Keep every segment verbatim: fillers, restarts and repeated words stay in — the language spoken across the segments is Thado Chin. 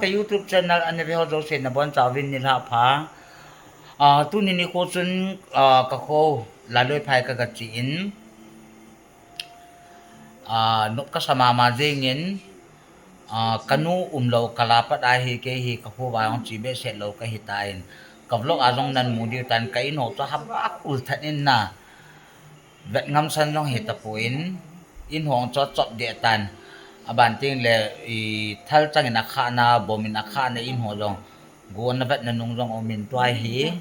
Ka YouTube channel ana ve ho jouse nabonchauvin nilhah pha. Ah, tuni nikho chun, ah, ka kho Laloiphai ka, ka che in. Ah, nop kasa mama jengin, ah, ka nu umlou kal a pat ahi, kei hi ka kho uva jong che behseh lou ka hitan. Ka vlog a jong nan mu diu tan, ka in ho chu haba kul tah in na. Vet ngamsan jong hi tapon, in hung chu chop deh tan. Aban teng le, i, thal chang in akhah na, bom in akhah na in ho jong. Gon na vet na nung jong um in tua hi.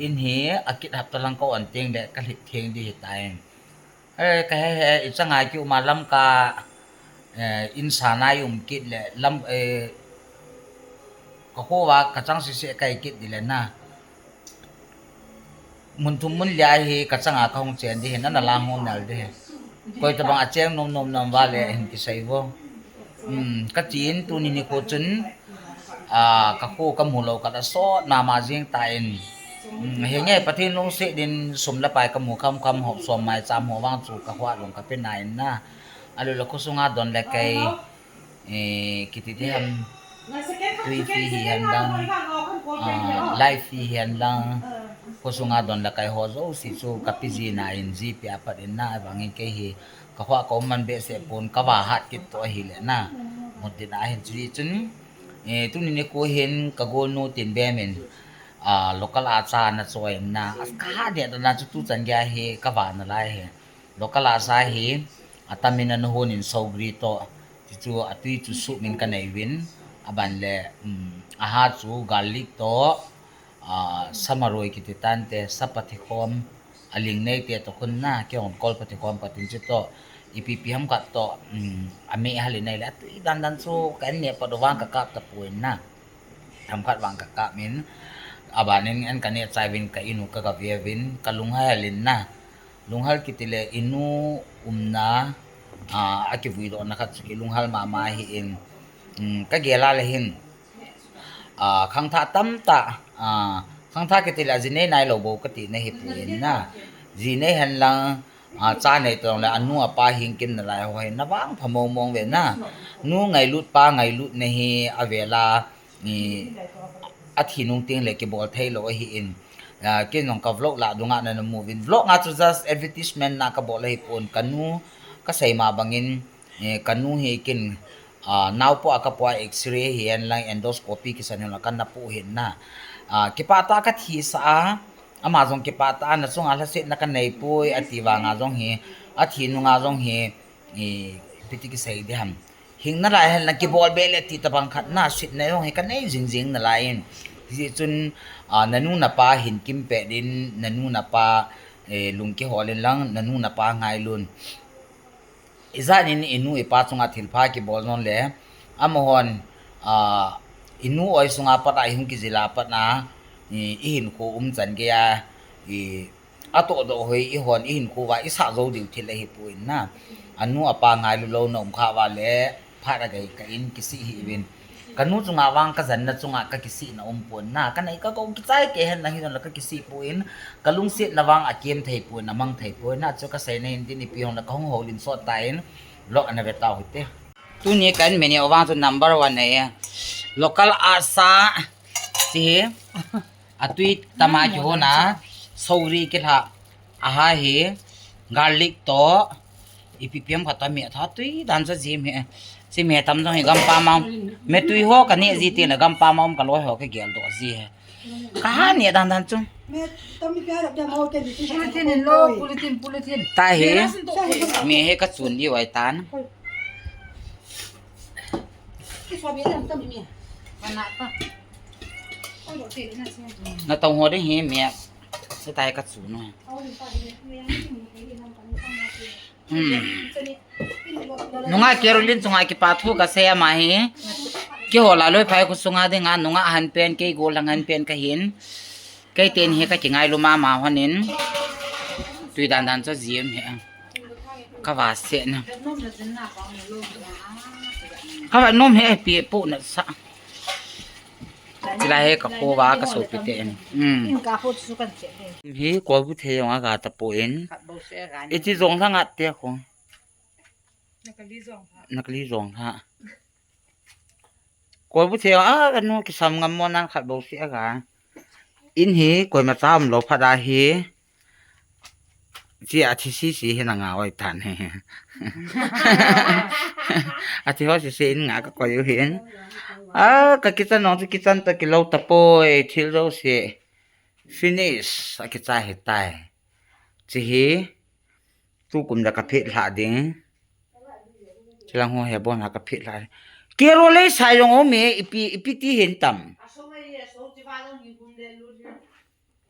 In hi akit hap ta lang ka on teng le ka lhit theng di hitan. Eh, ka he he, i chang a ki um a lam ka, eh, in sa na i um kit le, lam, eh, ka kho uva ka chang sese ka hi kit di le na. Mun thum mun li a hi ka chang a ka hung chen di hi, na na lang hung nal di hi. Koi tabang a cheng nom nom nom uva le hin kisei vo. Um, ka che in tuni nikho chun, ah, ka kho ka mu lou kal a sot mama jeng tan. Um, hi nge Pathen lungset in sum le pai ka mu kham kham hop som mai cham ho vang chu ka kho a lung ka pe na in na. Alou le kho sunga don le kai, eh, kiti ti ham, tui fee hi hen lang, ah, light fee hi hen lang, kho sunga don le kai ho jouse chu ka pe ji na in GPay a pat in na, abang in kei hi ka kho a ka um man behseh pon ka va hat kit to ahi le na. Mut din a hin chu chun, eh, tuni nikho hin ka golnu Tinbem in, ah, local acha ana cho in na. As ka ha dia da na chu tu chan gei a hi ka va na lai hi. Local acha hi, atam in ana hon in sogri to, ti chu atui chu sup in ka nei uvin, aban le, um, aha chu garlic to, ah, samaroi kiti tan te, sa pati khom, aling nei te to khun na, kei hon kol pati khom ka tin chu to, ipi pi ham khat to, um, ameh hal in nei le, atui dan dan chu ka en ne pa do vang ka kap tapon na. Themkhat vang ka kap in, aban in en ka neh chai uvin ka in u ka ga ve uvin, ka lunghal in na. Lunghal kiti le in u umna, ah, a kivui doh na khat chu kilunghal mama hi in, um, ka gel a le hin, ah, khangthah tamtah, ah, khangthah kiti le a ji nei nai lou bou ka ti na hi pon na. Ji nei hen lang, ah, cha nei tong le anu apa hing kim na lai ho hi na vang pha mong mong ve na. Nu ngailut pa ngailut na hi a vel a, i, a thi nung teng le kibol thei lou ahi in. Ah, kei jong ka vlog lah dung a na na mu uvin. Vlog nga chu just advertisement na ka bol ahi pon, ka nu ka sei ma bang in, eh, ka nu hi kin, ah, nao po a ka po a X-ray hi hen lang endoscopy kisan hen lang ka na pu hin na. Ah, kipah tah a ka thi sa a, ama jong kipah tah a na chunga lhasetna ka nei poi, ati vang a jong hi, a thi nung a jong hi, i, ipi ti kisei di ham. Hing na lai hen lang kibol be le ti tabang khat na, sitna jong hi ka nei jing jing na lai in. Hijeh chun, ah, na nu na pa hin kim pet in, na nu na pa, eh, lung kihol in lang, na nu na pa ngailun. Ijat in i nu i pa chunga thilpha kibol non le, amahon, ah, i nu oi sunga pat a i hung kijil a pat a, i, i hinkho um chan gei a, i, atoh doh hoi i hon i hinkho uva i sah jou diu thil ahi pon na. Anu apa ngailu lou na um kha uva le, phat a gei ka in kisih hih uvin. Ka nu chunga vang ka janna chunga ka kisih na um pon na. Ka nei ka gou kichai kei hen lang hi don la ka kisih pon. Ka lungsetna vang a kem thei pon, a mang thei pon na. Chu ka sei na hin tin ipi hong la ka hung hol in sot ta in. Vlog ana ve tau hite. Tuni ka in menu vang chu number one nei. Local asa. Chi hi. Atui tama kihon a, sogri kilha, aha hi, garlic to, ipi pi ham khat a meh tha tui dan cha jim hi. Chi meh tam jong hi gam pa mau. Meh tui ho ka neh ji ti le gam pa mau ka loi ho ka gel doh ji hi. Ka ha neh dan dan chu. Pulutin in lo, pulutin, pulutin. Ta hi, meh hi ka chun di wai tan. Natong ho ding hi meh. Setai ka chu no. Hmm. Nunga Caroline chunga kipa thu ka sei ama hi. Kihol a Laloiphai kho sunga dinga nunga han pen kei gol lang han pen ka hin. Kei ten hi ka kingailu mama honin. Tui dan dan cha jim hi. Ka va se na. Ka va nom he pi pu na sa. Chila he ka kho va ka sopi te en. Hmm. Hi ko bu the yong a ga ta po en. Iti jong thang at te ko. Nakali jong ha. Koi bu thei a, ka nu kisam ngam mo nan khat bou si a ka. In hi, koima cha um lou phat a hi. Chi a thi si si hi na nga oi tan hi. A thi ho si si in nga ka koi u hin. A, ka kitchen nong chu kitchen ta kilou ta poi, thil jouse. Finish, a kichai hi tai. Chi hi, tukum da ka phet lha ding. Chilang ho he bon ha ka phet lha. Kero lei sai jong um e, ipi, ipi ti hin tam.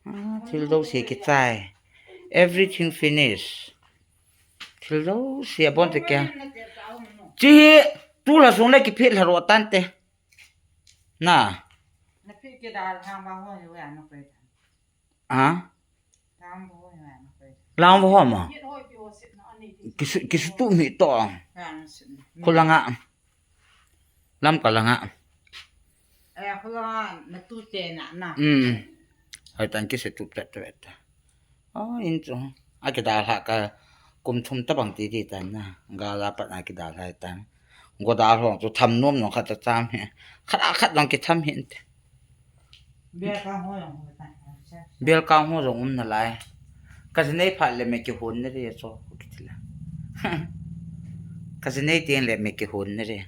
Ah, thil jouse kichai. Everything finish. Thil jouse a bon te kya. Chi hi, tu la sung le kiphet lha ro tan te. Na. Na phi ke dal hang ba ho he wa na pe. Ha? Lang ba ho he wa na pe. Lang ba ho ma. Ye ho pi ho sit na ani ti. Kisu, kisu tu mi to. Lang sit na. Ko langa. Lam ka langa. Eh, ko langa na tu te na na. Hmm. Hai tan kisu tu pet pet. Oh, in chu. A kidal ha ka kum thum ta bang ti ti tan na. Gala pat a kidal hai tan. Go dal hong chu tham nom nong khat ta cham he. Khat a khat dong kitham hin te. Bel ka ho jong ho ta. Bel ka ho jong um na lai. Ka jinei phat le me kihon ne re cho kiti la. Ka jinei teng le me kihon ne re.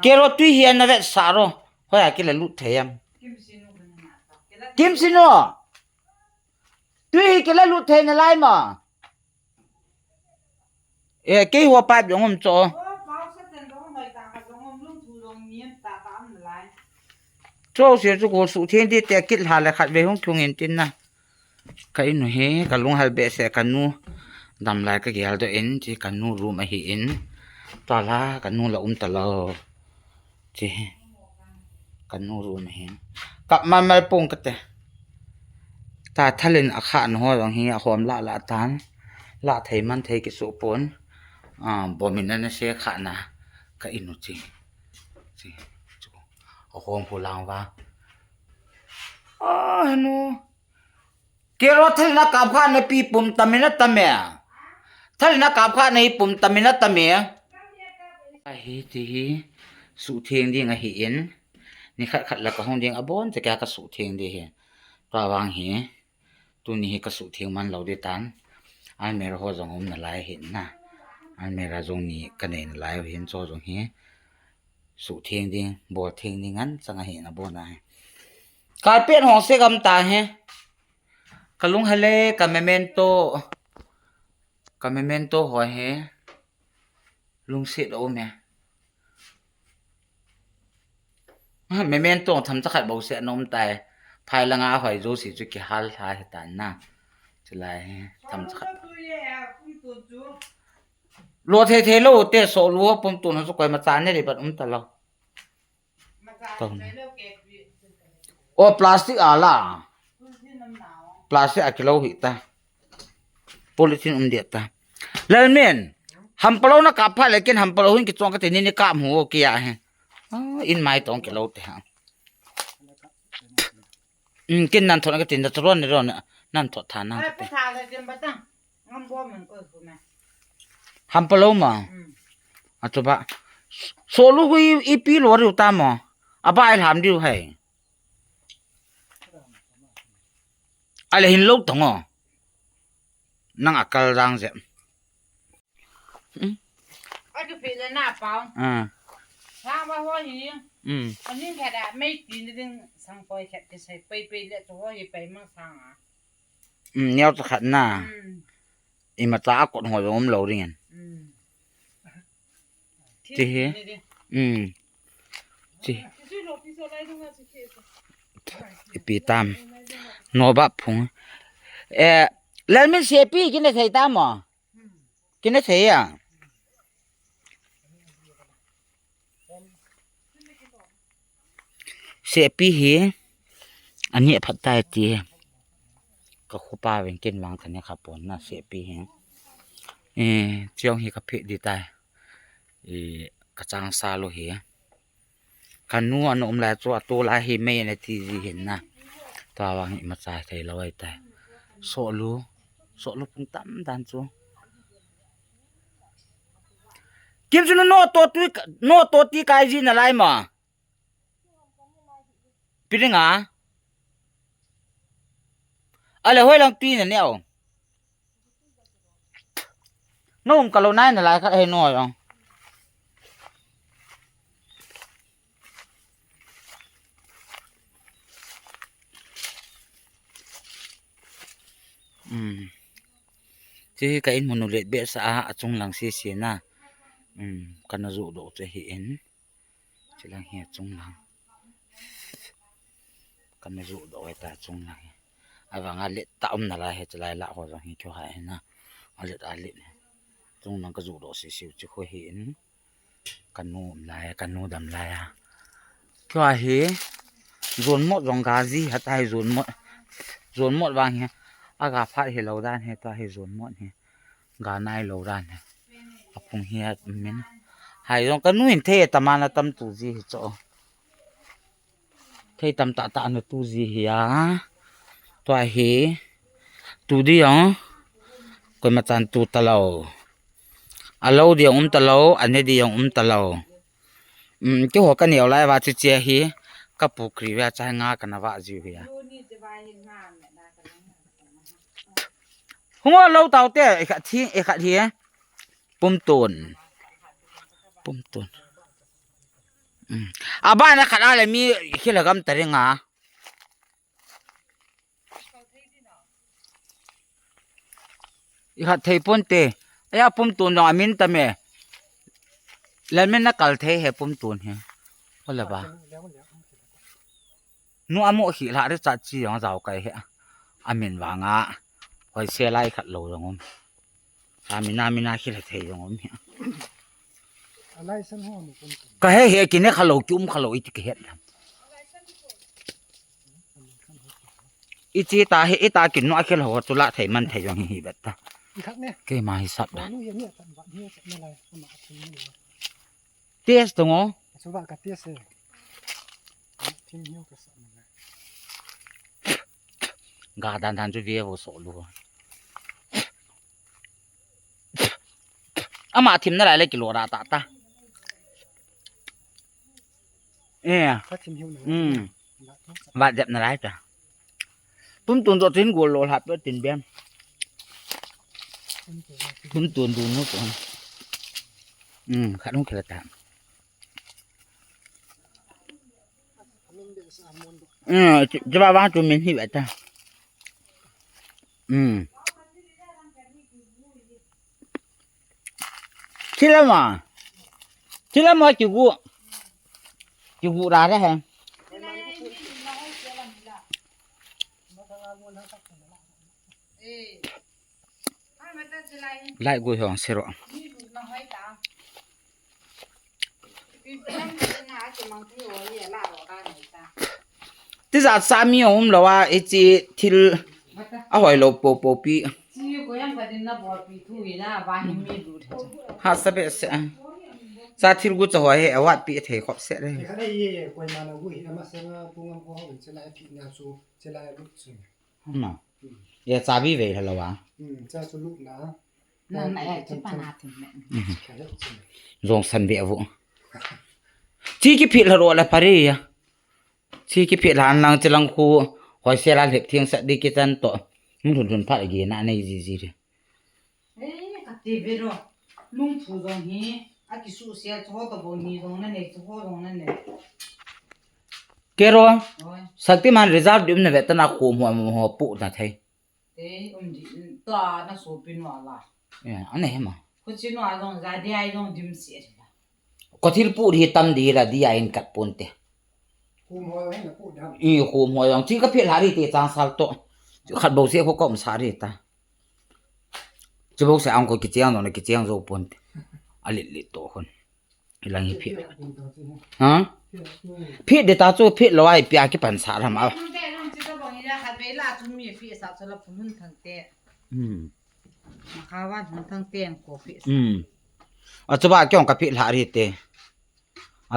Kero tui hi ana vet sa ro. Hoi a kila lut thei am. Kim sinu. Tui hi kila lut thei na lai ma. E, kei hua pipe jong um cho. Cho se chu ko suhtheng di te kit lha le khat ve hung chung in tin na. Ka inu hi, ka lunghel behseh ka nu. Dam lai ka gel doh in, chi ka nu room ahi in. Tua la, ka nu la um ta lou. Chi hi. Ka nu room ahi. Kap mal mal pong ka te. Ta thalin a kha na ho jong hi, a hom la la tan. La thei man thei kisu pon. A, bom in ana se kha na. Ka inu chi. Chi. Chu. A hom hu lang va. A, henu. Kero thalin a kap kha na pi pum tam in a tam e. Thalin a kap kha na hi pum tam in a tam e. A hi ti hi. Suhtheng ding ahi in. Ni khat khat la ka hung ding a bon te ka ka suhtheng di hi. Tua vang hi. Tuni hi ka suhtheng man lou di tan. Almirah ho jong um na lai hi na. Almirah jong ni ka nei na lai hin cho jong hi. Suhtheng ding, bol theng ding ngan chang ahi na bon ahi. Carpet hong se gam ta he. Ka lunghel e, ka memento. Ka memento ho he. Lungset a um e. Memento themcha khat bou se na um tai. Phai langa hoi jouse chu kihal lha hi tan na. Chulai he, themcha khat. Lo thei thei lou te, soh lou pum tun ho chu koima cha ne ri bat um ta lou. Tong. O plastic a la. Plastic a kilou hi ta. Polythene um dia ta. Lalmin. Hampalou na kap phat le ken hampalou hin kichong ka te ni ni kap mu o kia he. Ah, in mai tong kilou te ha. Um, ken nan thot na ka tin da tron ni ron nan thot tha nan ka te. Hampalou ma. A chu ba. Soh lou hui ipi lou riu ta mo. A ba ai ham riu hai. Ale hin lou tong o. Nang a kal jang je. A chu pi le na pau. A. Sang ba ho hi. Um. Aning khat a mei ti ni ding sang poi khat ti sai pei pei le chu ho hi pei mang sang a. Um, neo cha khat na. Um. Ima cha a kot ho jong um lou ring in. Um. Chi hi. Um. Chi. Ipi tam. No ba phung. Eh, Lalmin sepi kine thei ta mo. Kine thei a. Sepi hi. Ani phat tai ti. Ka khopa veng ken vang ka ne kha pon na sepi hi. Eh, chiong hi ka phe di tai. Eh, ka chang sa lou hi. Ka nu ana um lai chu a tu lai hi mei ana ti ji hin na. Tua vang ima chai thei lou ai tai. Soh lou, soh lou pung tam dan chu. Kimsunu no to tu, no to ti kai ji nalai ma. Piringa. Ale hoi lang ti na neo. No um ka lo nai nalai khat he no jong. Um. Chi ka in munu let be sa a, achung lang si si na. Um, kana ju do che hi in. Chilang hi achung lang. Kana ju do he ta achung lang hi. Avanga let ta um nalai he chilai la ho jong hi kyo ha he na. Alet alet. Chung lang ka ju do si si chi kho hi in. Kanu um lai, kanu dam lai a. Kyo hi. Zon mot jong ga ji ha ta hi zon mot. Zon mot vang hi. Aga phat hi lo dan he ta hi zon mot hi. Ga nai lo dan he. Aphung hi a min. Hai jong kanu in thei tamana tam tu ji hi cho. Thei tam ta ta na tu ji hi a. Tua hi. Tu di jong. Koima chan tu ta lo. Alo di jong um ta lo, ane di jong um ta lo. Um, keiho ka neo lai va chu che hi. Ka pu kri va cha nga kana va ji hi a. Hung o lo tau te, i khat hi, i khat hi. Pumtun. Pumtun. Um. Aba na khat a le mi khila gam ta ringa. I khat thei pon te. Aya pumtun dong amin ta me. Lalmin na kal thei he pumtun he. Ola ba. Nu amu khi la re cha chi jong jao kai he. Amin vanga. Hoi se lai khat lo jong um. Amina mina khi la thei jong um he. Ka he he kine kha lo ki um kha lo iti ka het lam. Ichi ta he ita kin no akhel ho chu la thei man thei jong hi bet ta. Khat ne. Keima hi sap da. Test to ngo. Suba ka test e. Thim hiu ka sa. Ga dan dan chu ve vo so lu. Ama thim nalai le kilo ra ta ta. Eh. Ka thim hiu na. Hmm. Vat jep nalai ta. Pumtun jo tin gol lo hap tin bem. Pumtun dun nu ko. Hmm, khat hung khela ta. Hmm, chu ba ba chu min hi ba ta. Hmm. Thil ama. Thil ama kigu. Kigu ra re he. Lai gui hong siro. Tijat sa mi um lo a, ichi thil a hoi lo po po pi. Ha sa be se. Sa thil gu cha hoi he, a wat pi thei khop se le. Ka dei ye, koi ma na gu hi, ama se nga pu ngam ko ho, se la phi na su, se la lu su. Ma. Ye cha bi ve la lo wa. Hmm, cha su lu na. Nang na e chi pa na thim me. Jong san ve vu. Chi ki phi la ro la pari ya. Chi ki phi la nang chi lang khu hoi se la lhep thiang sa di ki chan to. Mun thun thun pha gi na nei ji ji ri. Eh, ka ti ve ro. Lung phu jong hi, a ki su sia chu ho to bo ni jong na nei chu ho jong na nei. Kero. Oi. Shaktiman result di um na ve ta na khu mo mo pu na thei. Te, um di, ta na so pi no la. Ya, ane ma. Ko chi no a jong ja di ai jong dim si la. Ko thil pu di tam di la di ai in kat pon te. Kum ho hin na pu dam. I kum ho jong chi ka phi la ri te chang sal to. Khat bo se ko kom sa ri ta. Chi bo se ang ko ki chiang no na ki chiang jo pon te. A lit lit to hon. Ilang hi phi. Ha? Phi de ta chu phi lo ai pia ki pan sa ram a. Phun te nang chi ka bang ila khat ve la chu mi phi sa chu la phun hun thang te. Hmm. Ma kha wan hun thang te ko phi. Hmm. A chu ba kyong ka phi la ri te.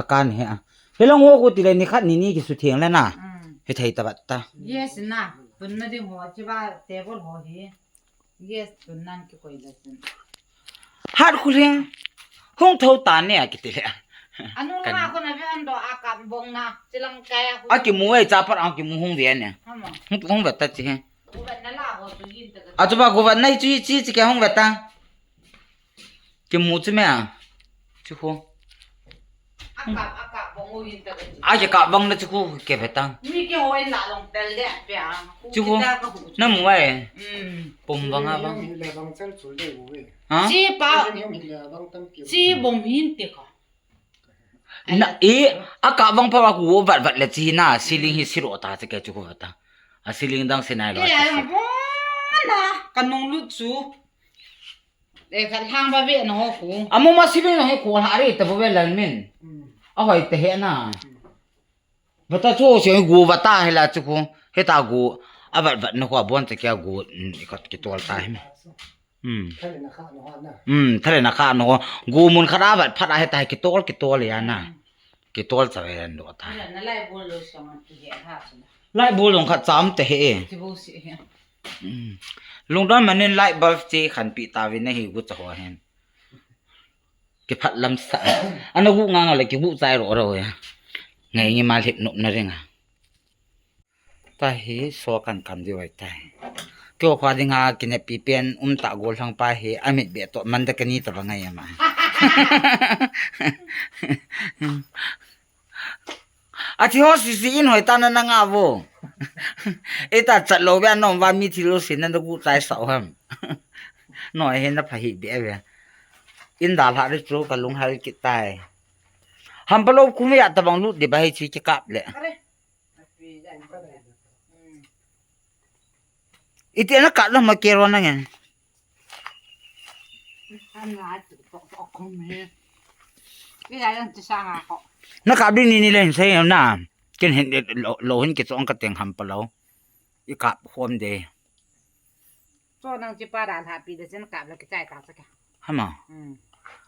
A kan he a. He long wo ku ti le ni khat ni ni ki su thiang le na. Hmm. He thei ta bat ta. Yes na. Tun na ding ho chi ba table ho hi. Yes, tun nan ki koi la sin. Hat khu lhing. Hung tho ta ne a kiti le. Anu na ko na ve an do a kap bong na. Chilang kaya ko. A kimu e cha par a kimu hung ve ne. Hama. Hung hung ve ta chi he. Ko ve na la ho chu yin ta ka. A chu ba ko va nai chu chi chi ke hung ve ta. Kimu chu me a. Chu ko. A kap a kap bong u yin ta ka. A ke kap bong na chu ko ke ve ta. Mi ke ho in la long tel de pe a. Chu ko. Na mu ai. Pum bang a bang. Hi le bang chal chu le u ve. Ha? Chi pa. Hi le bang tam ki. Chi bom hin te ka. Na, e, a kap bang pa ku vat vat le chi na, ceiling hi siro ta che ke chu ko ta. A ceiling dang se nai lo. E, a bom na, ka nung lut chu. E, ka hang ba ve na ho ku. A mo ma ceiling na he ko ha re ta bo ve lal min. A hoi te he na. Vata chu se gu vata he la chu ko. He ta gu. A vat vat na ko a bon te ke gu. Mm, i khat ki tol ta he. Hmm. Thale na kha no ha na. Hmm, thale na kha no. Gu mun khat a vat phat a he ta kitol, kitol ya na. Kitol cha ve an do ta. Na lai bol lo sa ma ki he ha sa na. Lai bol lo khat cham te he. Ti bo si he. Hmm. Lungdon manin light bulb chi khan pi ta ve na hi gu cha ho hen. Ki phat lam sa. Ana gu nga nga le ki gu chai ro ro ya. Ngai ngi ma lhip nop na ring a. Ta hi so kan kam di wai tai. Kyo khwa dinga kinepi pen um ta gol thang pa hi amit be to man da kani ta ba ngai ama. A thi ho si si in hoi ta na na nga vo. E ta chat lo be anom va mi thi lo si na da gu tai sa ham. No he na pha hi be be. In da la ri chu ka lung hal ki tai. Ham pa lo kum ya ta bang lut di ba hi chi ki kap le. Iti ana kap lam ma kero na ngen. Na kap ding ni ni len sei na. Ken hin lo, lo hin ki chong ka teng ham pa lo. I kap khom de. Cho nang chi pa da la pi de chen kap la ki chai ta sa ka. Hama. Hmm.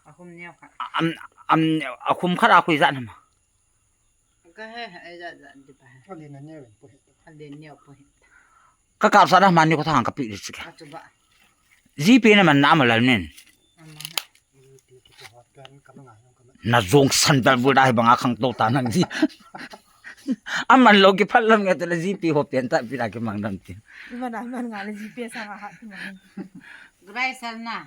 A khum neo kha. Am, am, a khum khat a khui zat hama. Ka he, he, ja, ja, di pa he. Ka le na neo po he. Ka le neo po he. Ka kap sa da man ni ko thang ka pi di sika. Ka chu ba. Ji pe na man na ma lal nen. Ama ha. Na jong san dal bu da he banga khang to ta nang ji. Aman lo ki phal lam nge te le ji pe ho pen ta pi da ki mang dam ti. Ima da man nga le ji pe sa ha. Grai sal na.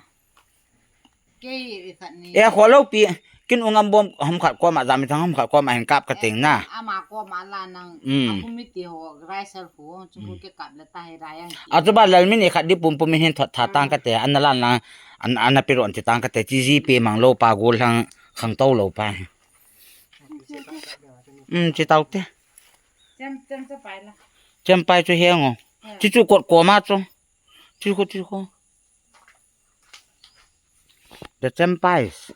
Kei khat ni. E, kho lo pi, kin ung am bom, hom khat koma, jam i thang hom khat koma hin kap ka teng na. Ama koma la nang, hmm, a kum mi ti ho, riser ho, chu ko ke kap la ta he ra yang. A chu ba lal mi ni khat di pum pum hin thot tha tang ka te, an na lan lang, an, an na pi ron ti tang ka te, chi ji pe mang lo pa gol hang, khang to lo pa. Hmm, chi tau te. Chem, chem cha pai la. Chem pai chu he ngo. Chi chu kot koma chu. Chi ko, chi ko. The Champions.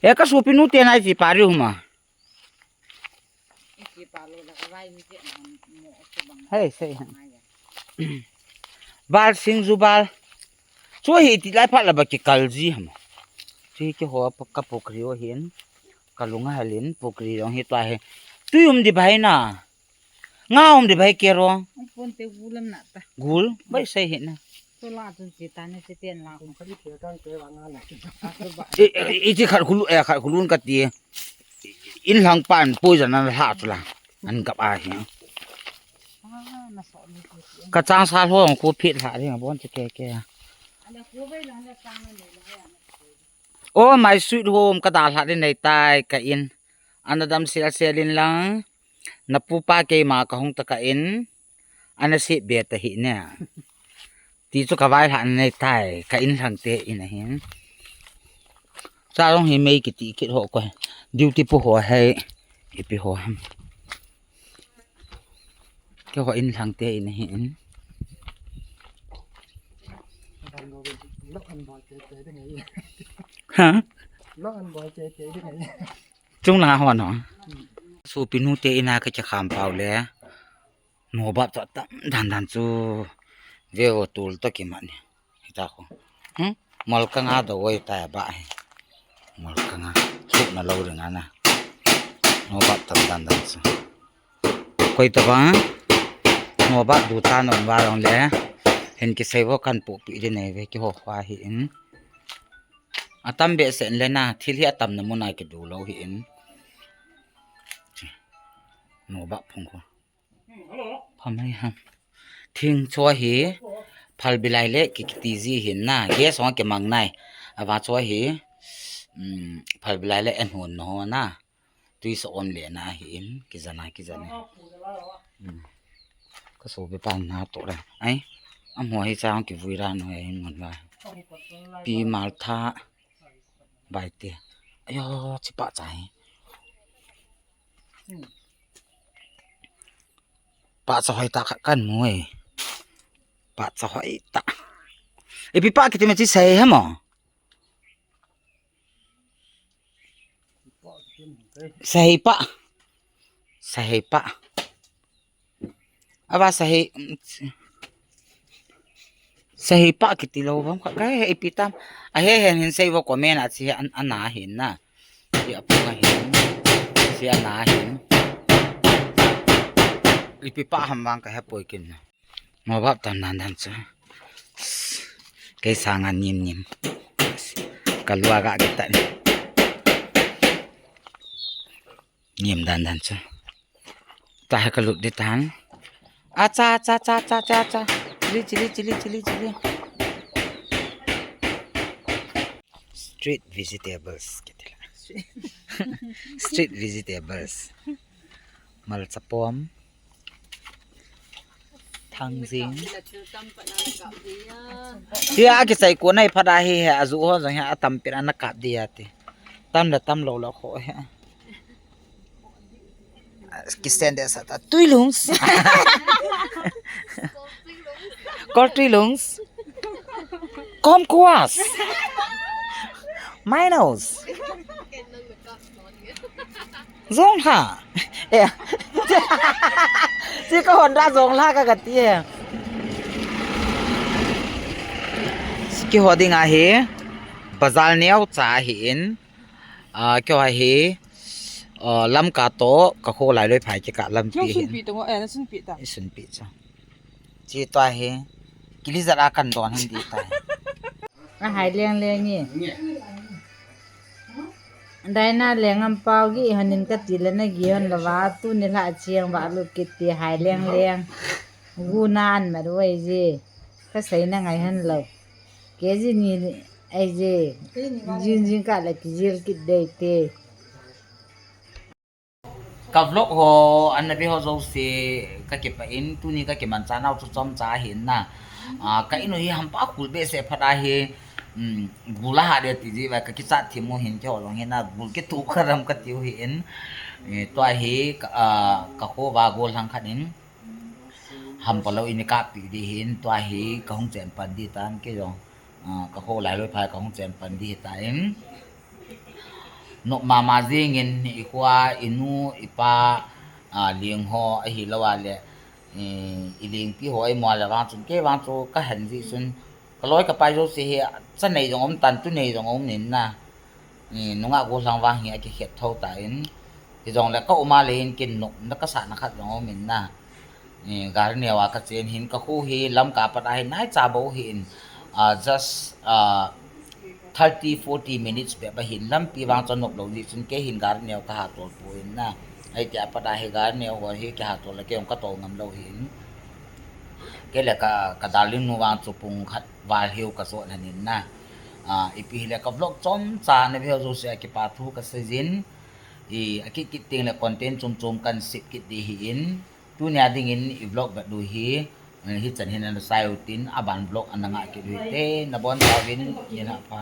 E ka sopi nu te nai chi pa ri huma. Hei, sei. Bal sing ju bal. Chu hi ti lai phat la ba ki kal ji ham. Chu hi ki ho pa ka pukri o hin. Ka lunga halin pukri jong hi tua hi. Tui um di bai na. Nga um di bai kero. Pon te gulam na ta. Gul, bai sai hi na. Tu la tu ti ta ne ti ten la. Kum khali ke kan ke wa nga na. I, i, i ti khat khulu, e, khat khulun ka ti. In lang pan poi jan na la tu la. An gap a hi. Ka chang sa hlo ko phit la ri bon ti ke ke. Ana ko bai la na chang na ne la ya. Oh, my sweet home, ka dalha din nei tai ka in. Ana dam sel sel in lang. Na pupa keima ka hung ta ka in. Ana se be ta hi ne. Ti chu ka vailha nei tai, ka in lang te in ahin. Cha long hi mei kiti kit ho ko. Duty pu ho hai. Ipi ho ham. Keiho in lang te in ahin. Ha? Chung langa hon ho. Sopi nu te ina ka cha kham pau le. No bap cha tam dan dan chu. Ve ho tul to ki ma ni. Hita ko. Hmm? Mol ka nga do wai ta ba hi. Mol ka nga. Su na lo ring ana. No bap tam dan dan su. Koi ta ba. No bap du ta no ba long le. Hin kisei vo kan pu pi di nei ve kiho khua hi in. Atam behseh in le na, thil hi atamna muna kidu lou hi in. No ba phung ko. Phamai ham. Thing chua hi, phalbi lai le ki, kiti ji hin na, gas hong kimang nai. Ava chua hi, um, phalbi lai le en hun no na. Tui sa on le na hi in, kijana, kijana. Um. Ka so be pan na to le. Ai, am ho hi cha hong kivui ra no ai mun va. Pi mal tha. Bai te. Ayo, chi pa cha hi. Pa cha hoi ta ka kan mu e. Pa cha hoi ta. Ipi pa kiti me chi sei he mo. Sei pa. Sei pa. Ava sahi, sahi pa kiti lou bang kha kai he ipi tam. Ahe hen hin sei vo comment a chi an, ana hin na. Chi apung a hin. Chi ana hin. Ipi pa ham vang ka he poi kin na. Mo bap tam dan dan chu. Kei sanga nim nim. Ka lua ga kita ni. Nim dan dan chu. Ta he ka lut di tan. Acha, acha, acha, acha, acha, acha. Chili, chili, chili, chili, chili. Street vegetables. Street vegetables. Malcha pom. Thangjing. Tia kisai ko nai phada hi he aju ho jong he atam pin ana kap dia ti. Tam la tam lou la kho he. Kisen de sa ta tuilungs. Kol tuilungs. Kom kuas. Minus. Jong ha. Eh. Si ka Honda jong la ka kati he. Kiho ding ahi. Bazar neo cha hi in. Ah, kiho ahi. Ah, Lamka to ka kho lai loi phai kika lampi hin. Sunpi to, eh, sunpi ta. Sunpi cha. Chi to ahi. Kilizat a kan don hin di ta. Ahai leng leng e. Daina leng am pau gi hanin kati le na gi hon lou va tuni la chiang va lu kiti hai leng leng. Gu nan ma ruai je. Ka sei na ngai han lou. Ke ji ni ai je. Jin jin ka la ki jil kit dei te. Ka vlog ho, ana ve ho jouse, ka kipah in, tuni ka kimanchah nau chu chomcha ahin na. Ah, ka in u hi hampa khul behseh phat ahi, um, gul aha de ti ji vai ka kichat thim u hin keiho jong hin na, gul kituh kha ram ka tiu hi in. Eh, tua hi, ka, ah, ka kho va gollhang khat in, hampa lou in i kappi di hin, tua hi ka hung chen pan di tan kei jong. Ah, ka kho lai loi phai ka hung chen pan di hi ta in. Nop mama jing in i kho a, i nu, i pa, ah, ling ho, ahi lou a le, i, i lingpi ho, i mo le vang chun, kei vang chu ka hen ji chun, ka loi ka pai jouse hi, cha nei jong um tan, tu nei jong um in na. I, nungah gollhang vang hi a kikhet tho ta in. Hi jong le ka um a le hin kin nop na ka sah na khat jong um in na. Eh, gari neo a ka chen hin ka kho hi Lamka pat a hin nai cha bou hi in, ah, just, ah, thirty, forty minutes bep a hin lampi vang chun nop lou ji chun kei hin gari neo ka ha tol poi in na. Ai ti a pat a hi gari neo ho hi ka ha tol le kei jong ka tol ngam lou hi in. Kei le ka, ka darling nu vang chu pung khat val hiu ka sot han in na. Ah, ipi hi le ka vlog chomcha na ve ho jouse a kipa thu ka sei jin. I, a kit kit ting le content chom chom kan sip kit di hi in. Tunia dingin i vlog vet u hi, eh, hichan hin ana sai u tin, aban vlog ana ngah kit u hite, na bon tauvin, ni na pha.